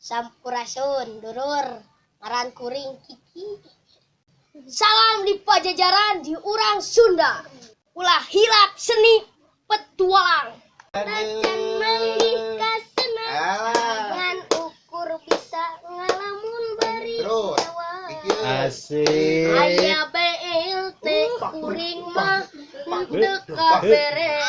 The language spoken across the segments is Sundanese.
Sampurasun dulur, ngaran kuring Kiki. Salam di Pajajaran di urang Sunda. Ulah hilap seni petualang. Tacan manggih kasenang ngan ukur bisa ngalamun bari nyawa. Asik. Aya BLT kuring mah teu kabere.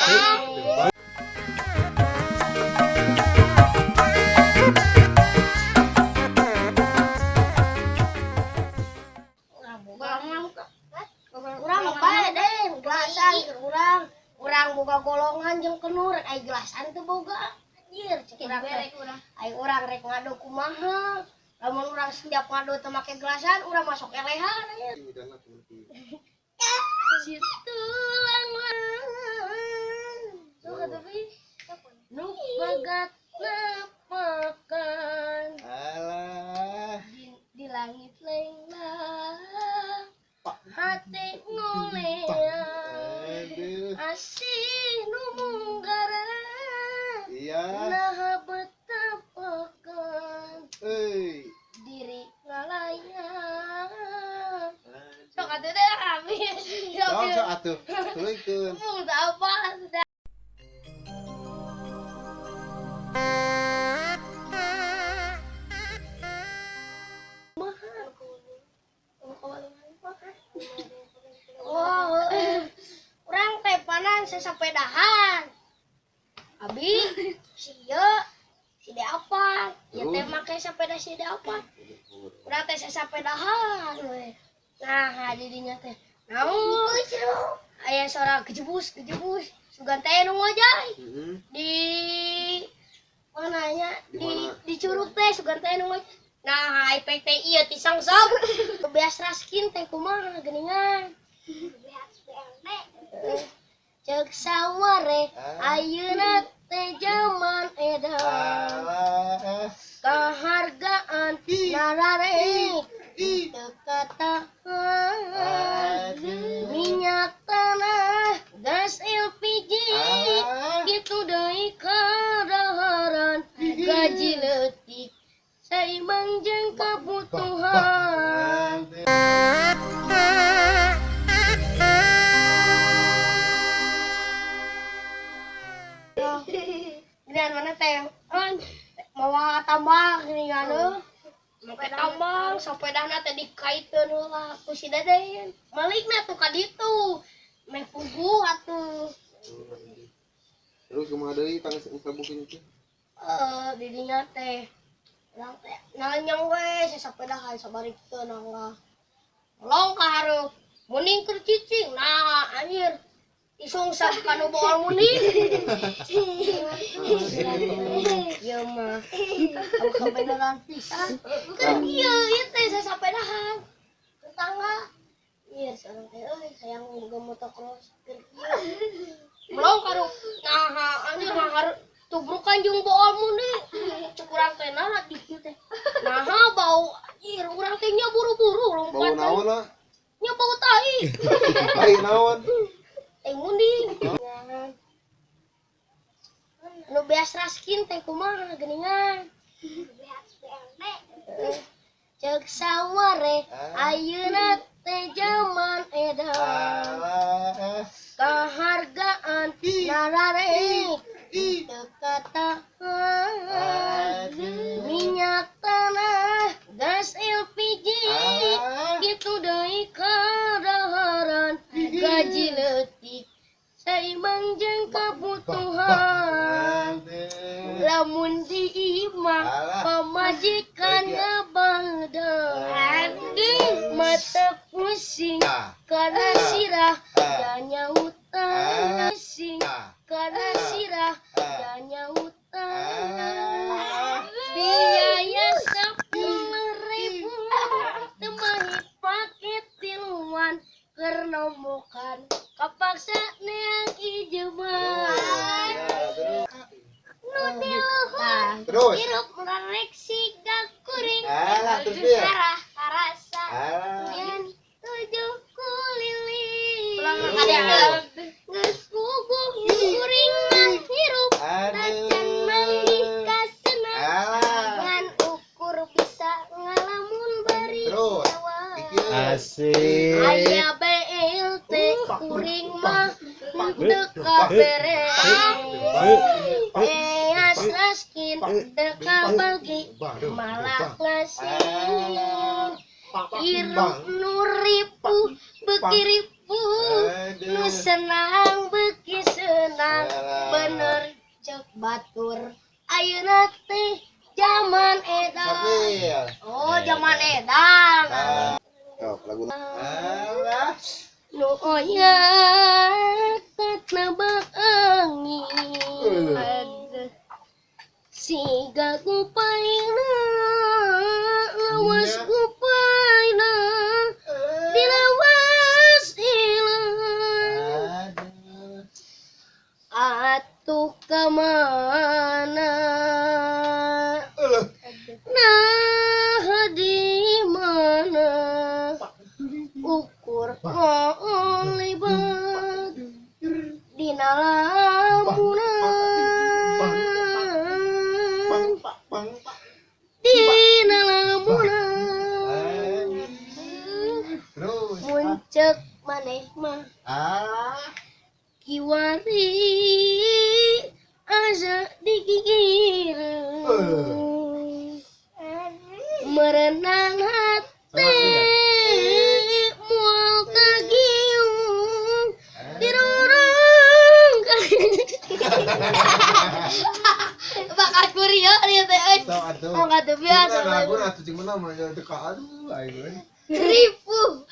Urang bae deh gelasan keur urang. Urang boga golongan jeung kenur ai gelasan teu boga. Anjir cek urang teh. Ai urang rek ngado kumaha. Lamun urang setiap ngado teu make gelasan, urang masuk elehan anjir. Si tulang tuh tapi nu bagat napakan. Alah. Di langit lenglah hati ngoleang asih nu munggaran. Iya. Nah betapakan euy diri ngalayang. Sok atuh deh kami. Sok sok atuh. Tuluykeun. Mun apa sudah. Oh, urang teh panan sesapedahan. Abi, si ieu, si De apa? Ieu teh make sepeda si De apa? Urang teh sesapedahan we. Nah, di dinya teh. Naon? Aya suara kejebus, kejebus. Sugan teh nu ngojay. Di mana nya? Di curug teh sugan teh nu ngojay. Nah, ipek teh ieu ti sangsam. Beas raskin teh kumaha geuningan. Cek saware ayeuna teh jaman edan. Kahargaan nararek teu katahan. Minyak tanah, gas LPG, kitu deui kadaharan. Gaji leutik saimbang jeung kabutuhan. Dan mana teh mawa tambang geuningan heuh. Make tambang sapedana teh dikaiteun heula ku si Deden. Malikna tuh ka ditu. Meh puguh atuh. Terus kumaha deui tangis sabukeun teh? Heeh, di dinya teh. Urang teh nanyang we sasapedahan sabari kieu nangga. Long ka hareup muning keur cicing. Nah, anjir. Isung sab kanu bool muning. Ieu mah kabeneran pisan. Keur ieu ieu teh sasapedahan. Tetangga. Ieu seorang teh euy hayang boga motocross keur kieu. Melong karu. Nah, anjir mah hareup tubrukan jeung bool muning. Cek urang teh nah di kieu teh. Nah, bau anjir urang teh nya buru-buru lompat. Bau naon lah? Nya bau tai. Tai naon? Teh munding. Nu beas raskin teh kumaha geuningan. Cek saware ayeuna teh jaman edan. Kahargaan nararek teu katahan. Minyak tanah, gas LPG, kitu deui kadaharan. Gaji leutik saimbang jeung kabutuhan. Lamun di imah pamajikan ngabadan. Mata pusing karena sirah danya hutang. Pusing karena sirah danya hutang. Biaya 10.000 temahi paket tiluan keur nombokan kapaksa neang ijeman. Nu di luhur hirup ngarek siga kuring. Arah karasa yen tujuh kuliling. Geus puguh kuring mah hirup tacan manggih kasenang. Ngan ukur Asik. Aya BLT kuring mah teu kabere. Eas raskin teu kabagi malah ngasin. Hirup nu ripuh beuki ripuh, nu senang beuki senang, bener cek batur ayeuna teh jaman edan. Oh, jaman edan. Sok lagu. Alah. Nu oyak katnabak angin. Siga kupaina lawas kupaina dilawas ilang. Atuh kamana nah di mana ukur lebat dina lamunan dina lamunan muncek maneh mah kiwari asa digigireun merenang hati mual kagiung dirorong. Bakat kuria ieu teh euy. Sok atuh. Oh, atuh biasa. Lagu atuh cing menang mah teu ka aduh aing euy. Ripuh.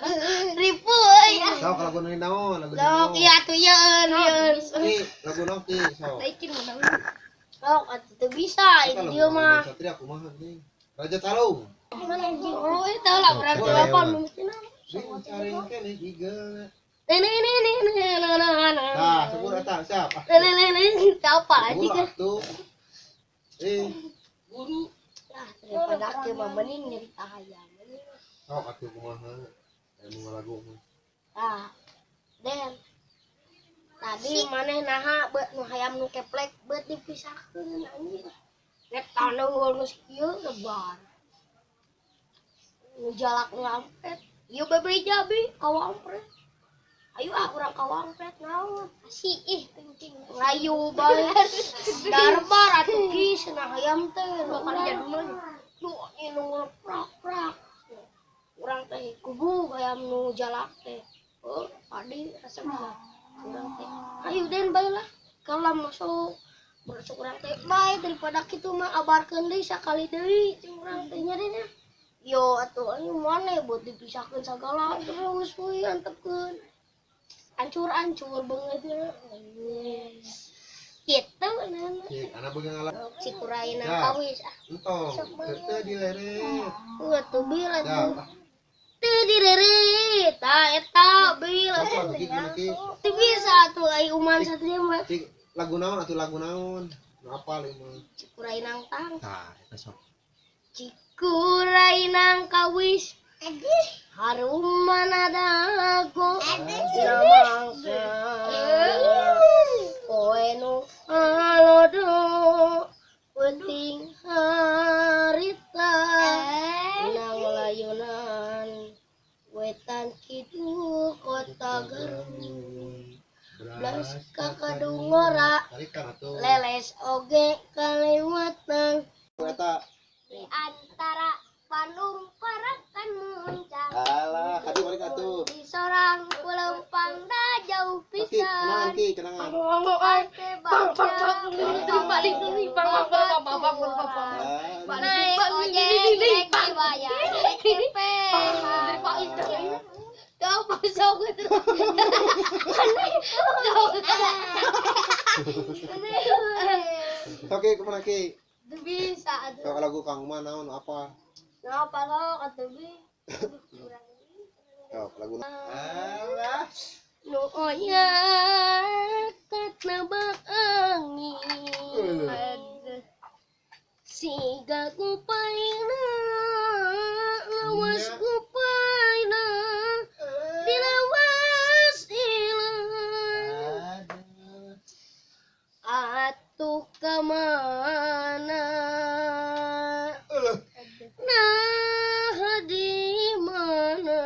Ripuh euy. Sok lagu naon lagu Sok ieu atuh yeun yeun. Ki lagu naon ki sok. Naikin mana. Sok atuh teu bisa ini dia mah. Satria kumaha nih? Raja Calung. Oh, itu lah berarti apa mungkin. Sing caring kene igel. Ini nah. Nah, sebut eta siap. Ini apa aja Guru kan? atuh. Guru. Lah, daripada aku mah mending nyerita hayam. Sok atuh kumaha? Aya nu ngalagu mah. Ah, Den. Tadi maneh naha beut nu hayam nu keplek beut dipisahkeun anjir. Rek tanung nu kieu lebar. Nu jalak ngampet. Ieu bebeja bi ka wampret. Ayo ah urang ka wampret naon? Si ih penting. Ngayu bae. Darbar atuh ki cenah hayam teh nu kali jadulna. Nu nu prak-prak. Urang teh kubu hayam nu jalak teh. Oh, padi resep lah. Urang teh. Ayo Den bae lah. Kalau masuk masuk urang teh bae daripada kitu mah abarkeun deui sakali deui jeung urang teh nya deui nya. Yo atuh anu maneh buat dipisahkeun sagala terus we antepkeun. Ancur-ancur beungeutna. Kitu nana. Cik, anak beungeut ngalah. Si kuraina Ya. kawis ah. Entong, teu dileret. Atuh bil atuh. Siap. Teu direret. Tah eta bil Sok atuh. atuh ki kumaha ki? Teu bisa atuh ai uman satria mah. Cik, lagu naon atuh lagu naon? Nu apal ieu mah. Cikurai nang tang. Tah, eta sok. Cikurai nang kawis. Harum mana dago namangka. Poe nu alodo penting harita nang layunan wetan kidul kota Garut blas ka kadungora Tarikan atuh. leles oge kalewatan Eta. di antara Bandung parakan muncang. Alah, kadu balik atuh. Di sorang kulempang da jauh Ki, kenangan pisan. ki, kenangan. Bang bang bang Ah, naik ojek naik dibayar naik DPH. Sok ki kumaha ki? Bisa atuh. Sok lagu Kang Ma naon apa? Ngapa lo kata bi? Sok lagu. Alah. Nu oyak katnabak angin. Siga kupaina lawas kupaina dilawas ilang. Atuh kamana nah di mana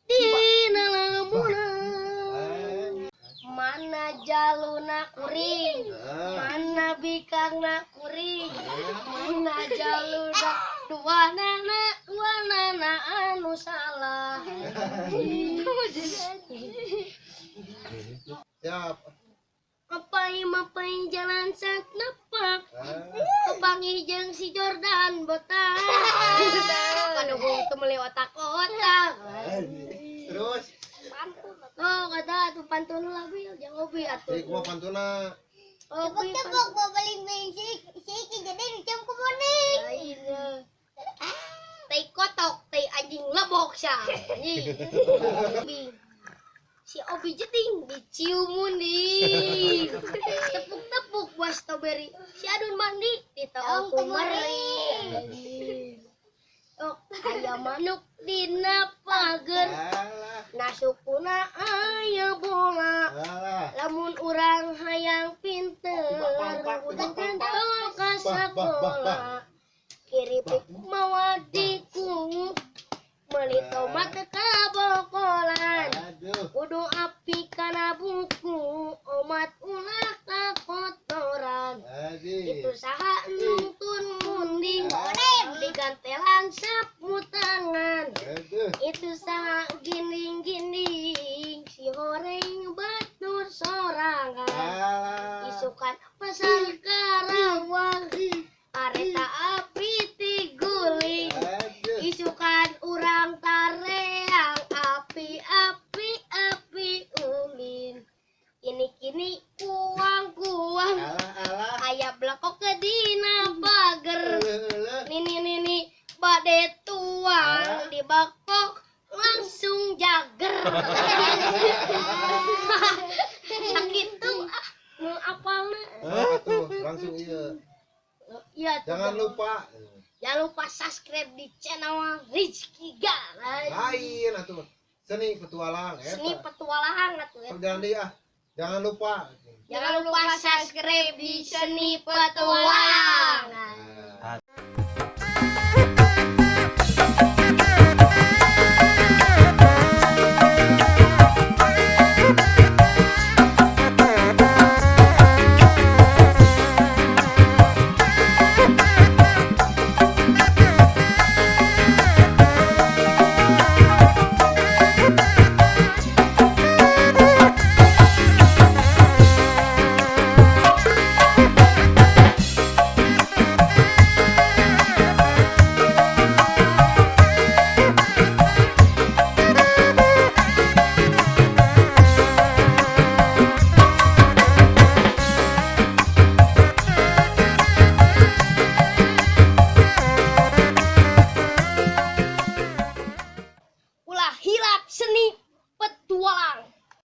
Dina lamunan mana jaluna kuring, mana bikangna kuring, mana jaluna dua nana anu salah. Siap. Mapai jalan sak napak, kepanggih jeung si Jordan botak. Kanuhung teu meuli otak-otak. Terus. Pantun. Oh, kata atuh pantun lah bil, jang obi atuh. Ieu kumaha pantuna? Obi. Tepuk baling-baling si jadi dicam ku bonek. Lain. Tai kotok, tai anjing lebok sia. Si Obi jeding dicium munding. Tepuk-tepuk buah strawberry. Si Adun mandi ditaong ku meri. Oh, aya manuk dina pager. Nasukuna aya bola. Lamun urang hayang pinter, udah kantol ka sakola. Kiripik mawa dikungu, meuli tomat ka bokolan. Kudu api kana buku, omat ulah kakotoran. Itu saha nungtun munding, digantelan sapu tangan. Itu saha ginding-ginding, si horeng batur sorangan. Isukan pasar Karawang, kareta api tiguling. Isukan urang tareang, api-api api ulin. Kini-kini kuang-kuang, aya blekok ke dina pager. Nini-nini bade tuang, dibakok langsung jager. Sakitu ah nu apalna. Tuh, langsung ieu. Iya, jangan lupa. Jangan lupa subscribe di channel Rizky Galan. Lain atuh. Seni petualang eta. Seni petualang atuh eta. Jangan deui ah. Jangan lupa. Jangan lupa subscribe di Seni Petualang.